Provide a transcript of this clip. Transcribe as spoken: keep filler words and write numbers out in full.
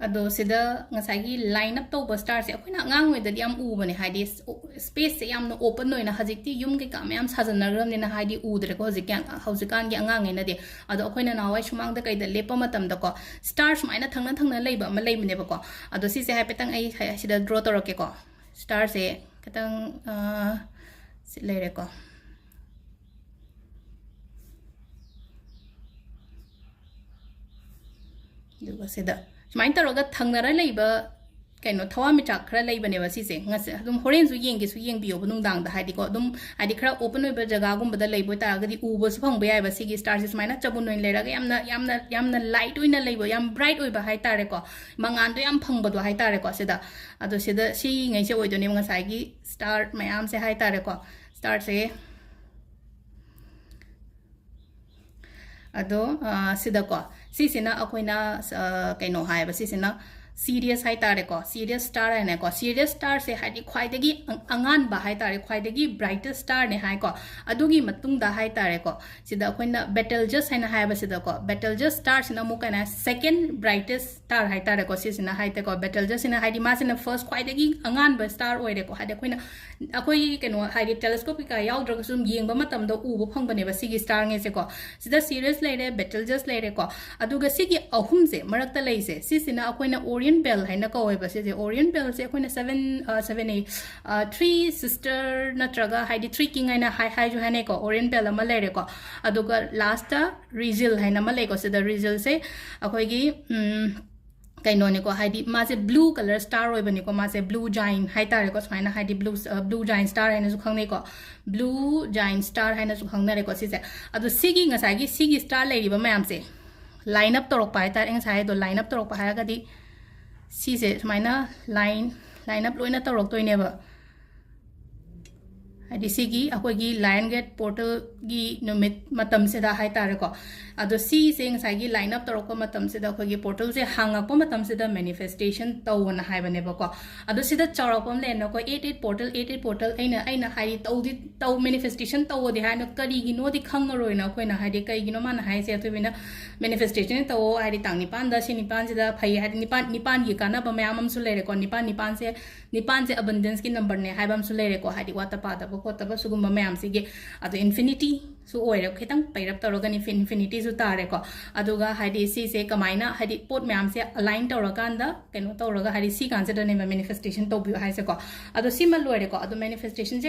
ꯑꯗꯣ ꯁꯤꯗ ꯉꯁꯥꯏꯒꯤ line up ꯇꯧꯕ starꯁꯦ ꯑꯩꯈꯣꯏꯅ ꯑꯉꯥꯡ ꯑꯣꯏꯗꯗꯤ ꯌꯥꯝ ꯎꯕꯅꯦ, ꯍꯥꯏꯗꯤ spaceꯁꯦ ꯌꯥꯝꯅ open ꯑꯣꯏꯅ꯫ ꯍꯧꯖꯤꯛꯇꯤ ꯌꯨꯝ ꯀꯩꯀꯥ ꯃꯌꯥꯝ ꯁꯥꯖꯟꯅꯈ꯭ꯔꯕꯅꯤꯅ ꯍꯥꯏꯗꯤ ꯎꯗ꯭ꯔꯦꯀꯣ꯫ ꯍꯧꯖꯤꯛꯀꯤ, ꯍꯧꯖꯤꯛꯀꯥꯟꯒꯤ ꯑꯉꯥꯡꯉꯩꯅꯗꯤ꯫ ꯑꯗꯣ ꯑꯩꯈꯣꯏꯅ ꯅꯍꯥꯟꯋꯥꯏ ꯁꯨꯃꯥꯡꯗ ꯀꯩꯗ ꯂꯦꯞꯄ ꯃꯇꯝꯗꯀꯣ, star ꯁꯨꯃꯥꯏꯅ ꯊꯪꯅ ꯊꯪꯅ ꯂꯩꯕ ꯑꯃ ꯂꯩꯕꯅꯦꯕꯀꯣ꯫ ꯑꯗꯣ ꯁꯤꯁꯦ ꯍꯥꯏꯐꯦꯠꯇꯪ ꯑꯩ ꯁ-, ꯁꯤꯗ draw ꯇꯧꯔꯛꯀꯦꯀꯣ꯫ Starꯁꯦ ꯈꯤꯇꯪ, ꯑ, ꯁꯤ ꯂꯩꯔꯦꯀꯣ꯫ ꯑꯗꯨꯒ ꯁꯤꯗ ꯁꯨꯃꯥꯏꯅ ꯇꯧꯔꯒ ꯊꯪꯅꯔ ꯂꯩꯕ ꯀꯩꯅꯣ ꯊꯋꯥꯟꯃꯤꯆꯥꯛ ꯈꯔ ꯂꯩꯕꯅꯦꯕ ꯁꯤꯁꯦ꯫ ꯉꯁꯤ ꯑꯗꯨꯝ ꯍꯣꯔꯦꯟꯁꯨ ꯌꯦꯡꯒꯦꯁꯨ ꯌꯦꯡꯕꯤꯌꯣꯕ ꯅꯨꯡꯗꯥꯡꯗ, ꯍꯥꯏꯗꯤꯀꯣ, ꯑꯗꯨꯝ ꯍꯥꯏꯗꯤ ꯈꯔ open ꯑꯣꯏꯕ ꯖꯒꯥꯒꯨꯝꯕꯗ ꯂꯩꯕ ꯑꯣꯏꯇꯥꯔꯒꯗꯤ ꯎꯕꯁꯨ ꯐꯪꯕ ꯌꯥꯏꯕ꯫ ꯁꯤꯒꯤ starꯁꯦ ꯁꯨꯃꯥꯏꯅ ꯆꯕꯨꯟ ꯑꯣꯏꯅ ꯂꯩꯔꯒ ꯌꯥꯝꯅ, ꯌꯥꯝꯅ, ꯌꯥꯝꯅ light ꯑꯣꯏꯅ ꯂꯩꯕ, ꯌꯥꯝ bright ꯑꯣꯏꯕ ꯍꯥꯏꯇꯥꯔꯦꯀꯣ, ꯃꯉꯥꯟꯗꯣ ꯌꯥꯝ ꯐꯪꯕꯗꯣ ꯍꯥꯏꯇꯥꯔꯦꯀꯣ꯫ ꯁꯤꯗ, ꯑꯗꯣ ꯁꯤꯗ ꯁꯤꯉꯩꯁꯦ ꯑꯣꯏꯗꯣꯏꯅꯦꯕ ꯉꯁꯥꯏꯒꯤ star ꯃꯌꯥꯝꯁꯦ ꯍꯥꯏꯇꯥꯔꯦꯀꯣ꯫ Starꯁꯦ ꯑꯗꯣ, ꯑ, ꯁꯤꯗꯀꯣ, ꯁꯤꯁꯤꯅ ꯑꯩꯈꯣꯏꯅ, ꯑ, ꯀꯩꯅꯣ ꯍꯥꯏꯌꯦꯕ, ꯁꯤꯁꯤꯅ Sirius ꯍꯥꯏꯇꯥꯔꯦꯀꯣ, Sirius star ꯍꯥꯏꯅꯀꯣ꯫ Sirius starꯁꯦ ꯍꯥꯏꯗꯤ ꯈ꯭ꯋꯥꯏꯗꯒꯤ ꯑꯉ-, ꯑꯉꯥꯟꯕ ꯍꯥꯏꯇꯥꯔꯦ, ꯈ꯭ꯋꯥꯏꯗꯒꯤ brightest starꯅꯦ ꯍꯥꯏꯀꯣ꯫ ꯑꯗꯨꯒꯤ ꯃꯇꯨꯡꯗ ꯍꯥꯏꯇꯥꯔꯦꯀꯣ, ꯁꯤꯗ ꯑꯩꯈꯣꯏꯅ Betelgeuse ꯍꯥꯏꯅ ꯍꯥꯏꯕꯁꯤꯗꯀꯣ, Betelgeuse starꯁꯤꯅ ꯑꯃꯨꯛ ꯀꯩꯅꯣ, second brightest star ꯍꯥꯏꯇꯥꯔꯦꯀꯣ꯫ ꯁꯤꯁꯤꯅ ꯍꯥꯏꯇꯦꯀꯣ, Betelgeuseꯁꯤꯅ ꯍꯥꯏꯗꯤ ꯃꯥꯁꯤꯅ first ꯈ꯭ꯋꯥꯏꯗꯒꯤ ꯑꯉꯥꯟꯕ star ꯑꯣꯏꯔꯦꯀꯣ꯫ ꯍꯥꯏꯗꯤ ꯑꯩꯈꯣꯏꯅ, ꯑꯩꯈꯣꯏ ꯀꯩꯅꯣ ꯍꯥꯏꯗꯤ telescope ꯀꯩꯀꯥ ꯌꯥꯎꯗ꯭ꯔꯒꯁꯨ ꯑꯗꯨꯝ ꯌꯦꯡꯕ ꯃꯇꯝꯗ ꯎꯕ ꯐꯪꯕꯅꯦꯕ ꯁꯤꯒꯤ starꯉꯩꯁꯦꯀꯣ꯫ ꯁꯤꯗ Sirius ꯂꯩꯔꯦ, Betelgeuse ꯂꯩꯔꯦꯀꯣ꯫ ꯑꯗꯨꯒ ꯁꯤꯒꯤ ꯑꯍꯨꯝꯁꯦ ꯃꯔꯛꯇ ꯂꯩꯁꯦ, ꯁꯤꯁꯤꯅ ꯑꯩꯈꯣꯏꯅ Orion Belt ꯍꯥꯏꯅ ꯀꯧꯋꯦꯕ꯫ ꯁꯤꯁꯦ Orion Beltꯁꯦ ꯑꯩꯈꯣꯏꯅ seven, ꯑ, seven ꯑ, ꯑ, three sister ꯅꯠꯇ꯭ꯔꯒ ꯍꯥꯏꯗꯤ three king ꯍꯥꯏꯅ ꯍꯥꯏ-, ꯍꯥꯏꯁꯨ ꯍꯥꯏꯅꯩꯀꯣ꯫ Orion Belt ꯑꯃ ꯂꯩꯔꯦꯀꯣ꯫ ꯑꯗꯨꯒ lastꯇ Rigel ꯍꯥꯏꯅ ꯑꯃ ꯂꯩꯀꯣ꯫ ꯁꯤꯗ Rigelꯁꯦ ꯑꯩꯈꯣꯏꯒꯤ, ꯎꯝ, ꯀꯩꯅꯣꯅꯤꯀꯣ, ꯍꯥꯏꯗꯤ ꯃꯥꯁꯦ blue colour star ꯑꯣꯏꯕꯅꯤꯀꯣ꯫ ꯃꯥꯁꯦ blue giant ꯍꯥꯏꯇꯥꯔꯦꯀꯣ, ꯁꯨꯃꯥꯏꯅ ꯍꯥꯏꯗꯤ blue, ꯑ, blue giant star ꯍꯥꯏꯅꯁꯨ ꯈꯪꯅꯩꯀꯣ, blue giant star ꯍꯥꯏꯅꯁꯨ ꯈꯪꯅꯔꯦꯀꯣ ꯁꯤꯁꯦ꯫ ꯑꯗꯣ ꯁꯤꯒꯤ ꯉꯁꯥꯏꯒꯤ ꯁꯤꯒꯤ star ꯂꯩꯔꯤꯕ ꯃꯌꯥꯝꯁꯦ line up ꯇꯧꯔꯛꯄ ꯍꯥꯏꯇꯥꯔꯦ꯫ ꯑꯩ ꯉꯁꯥꯏ ꯍꯥꯏꯗꯣ line up ꯇꯧꯔꯛꯄ ꯍꯥꯏꯔꯒꯗꯤ ꯁꯤꯁꯦ ꯁꯨꯃꯥꯏꯅ line, line up ꯂꯣꯏꯅ ꯇꯧꯔꯛꯇꯣꯏꯅꯦꯕ꯫ ꯍꯥꯏꯗꯤ ꯁꯤꯒꯤ ꯑꯩꯈꯣꯏꯒꯤ ꯂꯥꯏꯑꯣꯟ ꯒꯦꯠ ꯄꯣꯔꯇꯦꯜꯒꯤ ꯅꯨꯃꯤꯠ ꯃꯇꯝꯁꯤꯗ ꯍꯥꯏꯇꯥꯔꯦꯀꯣ꯫ ꯑꯗꯣ ꯁꯤꯁꯦ ꯉꯁꯥꯏꯒꯤ ꯂꯥꯏꯟ ꯑꯞ ꯇꯧꯔꯛꯄ ꯃꯇꯝꯁꯤꯗ, ꯑꯩꯈꯣꯏꯒꯤ ꯄꯣꯔꯇꯦꯜꯁꯦ ꯍꯥꯡꯉꯛꯄ ꯃꯇꯝꯁꯤꯗ ꯃꯦꯅꯤꯐꯦꯁꯇꯦꯁꯟ ꯇꯧꯑꯣꯅ ꯍꯥꯏꯕꯅꯦꯕꯀꯣ꯫ ꯑꯗꯣ ꯁꯤꯗ ꯆꯥꯎꯔꯥꯛꯄ ꯑꯃ ꯂꯩꯔꯦꯅꯀꯣ, ꯑꯦꯠ ꯑꯦꯠ ꯄꯣꯔꯇꯦꯜ, ꯑꯦꯠ ꯑꯦꯠ ꯄꯣꯔꯇꯦꯜ ꯑꯩꯅ, ꯑꯩꯅ ꯍꯥꯏꯗꯤ ꯇꯧꯗꯤ ꯇꯧ, ꯃꯦꯅꯤꯐꯦꯁꯇꯦꯁꯟ ꯇꯧꯑꯣꯗꯤ ꯍꯥꯏꯅ ꯀꯔꯤꯒꯤꯅꯣꯗꯤ ꯈꯪꯉꯔꯣꯏꯅ ꯑꯩꯈꯣꯏꯅ, ꯍꯥꯏꯗꯤ ꯀꯩꯒꯤꯅꯣ ꯃꯥꯅ ꯍꯥꯏꯁꯦ ꯑꯊꯣꯏꯕꯤꯅ ꯃꯦꯅꯤꯐꯦꯁꯇꯦꯁꯟ ꯇꯧꯑꯣ, ꯍꯥꯏꯗꯤ ꯇꯥꯡ ꯅꯤꯄꯥꯟꯗ ꯁꯤ ꯅꯤꯄꯥꯟꯁꯤꯗ ꯐꯩ ꯍꯥꯏꯗꯤ ꯅꯤꯄꯥꯟ, ꯅꯤꯄꯥꯟꯒꯤ ꯀꯥꯟꯅꯕ ꯃꯌꯥꯝ ꯑꯃꯁꯨ ꯂꯩꯔꯦꯀꯣ꯫ ꯅꯤꯄꯥꯟ, ꯅꯤꯄꯥꯟꯁꯦ, ꯅꯤꯄꯥꯟꯁꯦ ꯑꯕꯟꯗꯦꯟꯁꯀꯤ ꯅꯝꯕꯔꯅꯦ ꯍꯥꯏꯕ ꯑꯃꯁꯨ ꯂꯩꯔꯦꯀꯣ, ꯍꯥꯏꯗꯤ ꯋꯥꯠꯇ ꯄꯥꯗꯕ ꯈꯣꯠꯇꯕ ꯁꯤꯒꯨꯝꯕ ꯃꯌꯥꯝꯁꯤꯒꯤ꯫ ꯑꯗꯣ ꯏꯟꯐꯤꯅꯤꯇꯤꯁꯨ ꯑꯣꯏꯔꯦ, ꯈꯤꯇꯪ ꯄꯩꯔꯞ ꯇꯧꯔꯒ ꯏꯟꯐꯤꯅꯤꯇꯤꯁꯨ ꯇꯥꯔꯦꯀꯣ꯫ ꯑꯗꯨꯒ ꯍꯥꯏꯗꯤ ꯁꯤꯁꯦ ꯀꯃꯥꯏꯅ, ꯍꯥꯏꯗꯤ ꯄꯣꯠ ꯃꯌꯥꯝꯁꯦ ꯑꯂꯥꯏꯟ ꯇꯧꯔꯀꯥꯟꯗ, ꯀꯩꯅꯣ ꯇꯧꯔꯒ, ꯍꯥꯏꯗꯤ ꯁꯤ ꯀꯥꯟꯁꯤꯗꯅꯦꯕ ꯃꯦꯅꯤꯐꯦꯁꯇꯦꯁꯟ ꯇꯧꯕꯤꯌꯨ ꯍꯥꯏꯁꯦꯀꯣ꯫ ꯑꯗꯣ ꯁꯤꯃ ꯂꯣꯏꯔꯦꯀꯣ꯫ ꯑꯗꯣ ꯃꯦꯅꯤꯐꯦꯁꯇꯦꯁꯟꯁꯦ